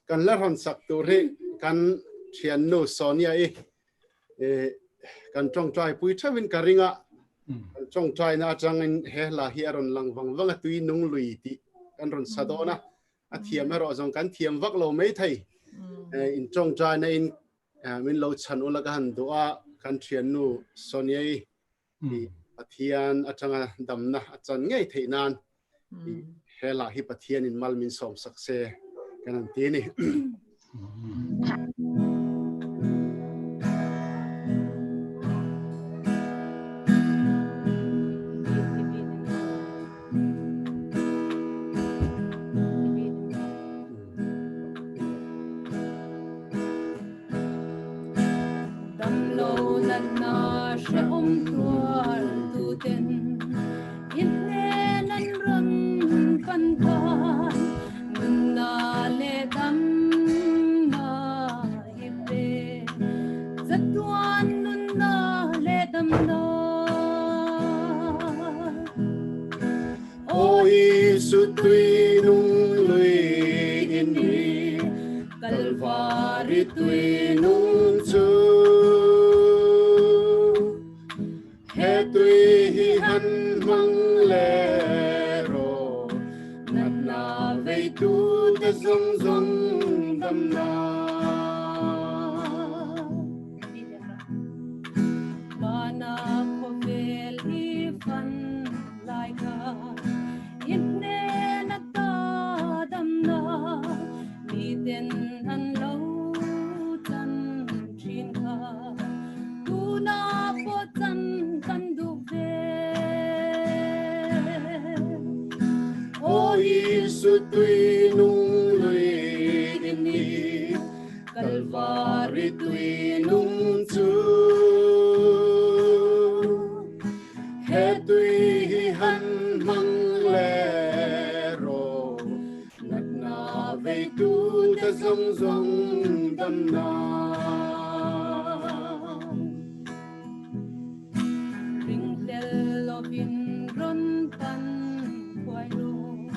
Kan la rawn sak tur hi kan thiannu Sonia i kan tawngtai pui theuhin ka ring a. Kan tawngtaina atangin he hla hi a rawn lang vang vang a, tui nung lui tih kan rawn sa dawn a. A thiam erawh zawng kan thiam vak lo mai thei. In tawngtaina in min lo chhan ula ka han duh a, kan thiannu Sonia i Pathian atanga damna a chan ngei theih nan he lah hi Pathian in mal min sawm sak se kan han ti ni. Damlo natna hrehawm tuar tuten i hnen an rawn pan khan nunna leh damna i pe. Chatuan nunna leh damna. Aw Isu tui nung lui in ni Kalvari tui nung chu He tui hi han hmang le ro Natna vei tu te zawng zawng damna. Mana khawvel i fan lai kha i hnen ata damna miten an lo chan thin kha tuna pawh chan kan duh ve. Aw Isu tui nung lui in ni Kalvari tui nung chu He tui hi han hmang le ro Natna vei tu te zawng zawng damna. Ringhlel lovin rawn pan thuai rawh.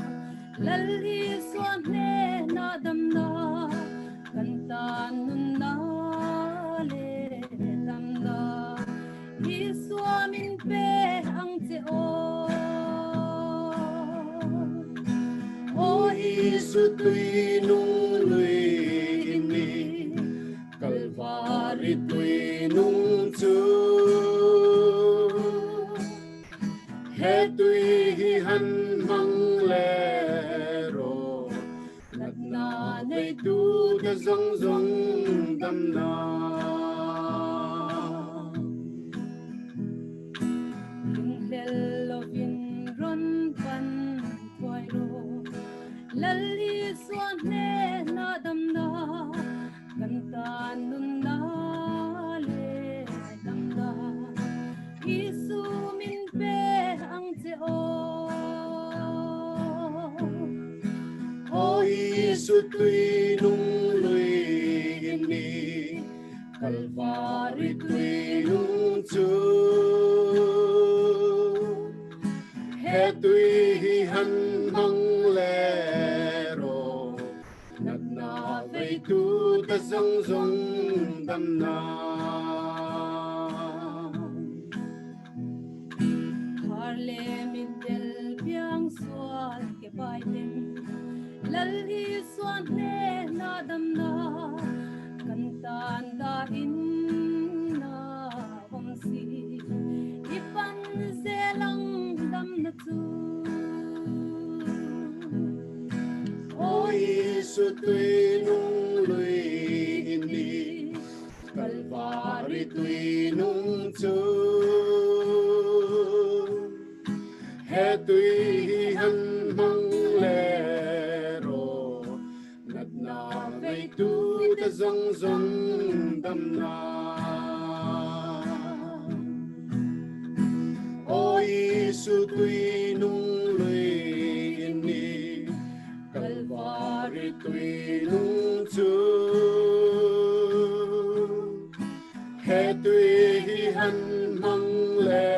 Lal Isua hnena damna kan tan nunna leh damna Isua min pe ang che aw. Aw Isu tui nung lui in ni Kalvari tui nung chu. He tui hi han hmang le rawh, natna neitu te zawng zawng damna. Ringhlel lovin rawn pan thuai rawh, Lal Isua hnena damna. Kan tan nunna leh damna Isu min pe ang che aw. Aw Isu tui nung lui in ni Kalvari tui nung chu He tui hi han hmang le rawh Natna veitu te zawng zawng damna. Thar le mitdel piang sual ke pai ten Lal Isua hnena damna kan tan dahin na awm si I pan zel ang damna chu. Aw Isu tui nung lui in ni Kalvari tui nung chu He tui hi han hmang le rawh Natna veitu te zawng zawng damna. Aw Isu tui nung lui in ni Kalvari tui nung chu He tui hi han hmang le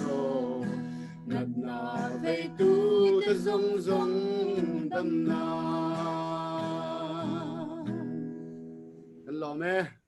rawh Natna veitu te zawng zawng damna. Kan lawm e.